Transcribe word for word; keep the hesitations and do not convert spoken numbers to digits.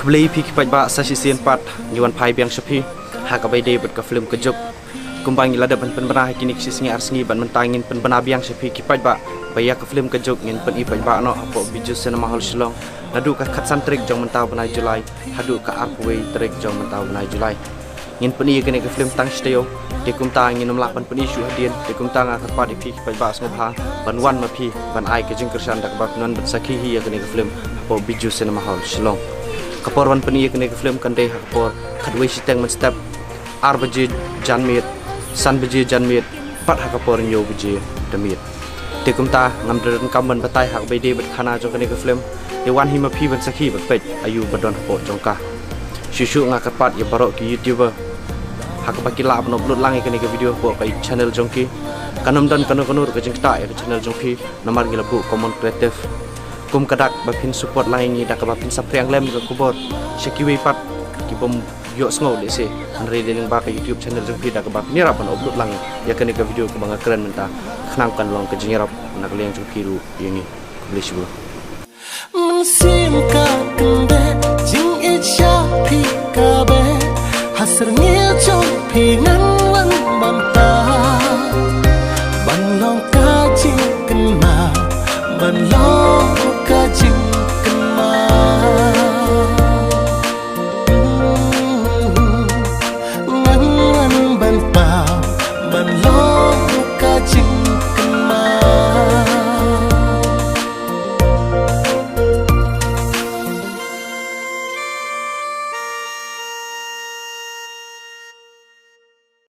Khublei phi ki paidbah, sa shisien pat ngi wan phai biang sha phi ha kaba ïadei bad ka film Ka Juk. Kumba ngi la dep ban pynbna ha kine ki shi sngi ar sngi, bad mynta ngin pynbna biang sha phi ki paidbah ba ïa ka film Ka Juk ngin pyni paidbah noh hapoh Bijou Cinema Hall Shillong naduh ka khatsan tarik jong mynta u bnai July haduh ka arphew wei tarik jong mynta u bnai July. Ngin pyni ïa kane ka film tang shi taïew, te kumta ngin ym lah ban pyni shuh hadien. Te kumta nga kyrpad ïa phi ki paidbah sngewbha ban wan ma phi ban ai ka jingkyrshan da kaba phin wan ban sakhi hi ïa kane ka film hapoh Bijou Cinema Hall Shillong. Ka por ban pyni ïa kane ka film kan dei ha ka por khatwei shiteng mynstep, ar baje janmiet, san baje janmiet, bad ha ka por hynñiew baje da miet. Te kumta ngam da donkam ban batai ha kaba ïadei bad khana jong kane ka film. Te wan hi ma phi ban sakhi bad peit aïu ba don hapoh jong ka. Shuh shuh nga kyrpad ïa baroh ki YouTuber ha kaba ki lah ban upload lang ïa kane ka video hapoh ka channel jong ki. Kan ym don kano kano ruh ka jingktah ïa ka channel jong phi namar ngi la buh common creative. Kum ka dak ba phin support lang ïa ngi da kaba phin saphriang lem ïa ka khubor sha kiwei pat ki bym ïohsngew lehse, hynrei dei lyngba ka YouTube channel jong phi da kaba phin ïarap ban upload lang ïa kane ka video kaba nga kren mynta, khnang kan long ka jingïarap na ka liang jong phi ruh ïa ngi. Khublei shibun. Mynsiem ka kyndeh, jingïeit sha phi ka beh, ha syrngiew jong phi ngan wan bynta ban long ka jingkynmaw, ban long ka jing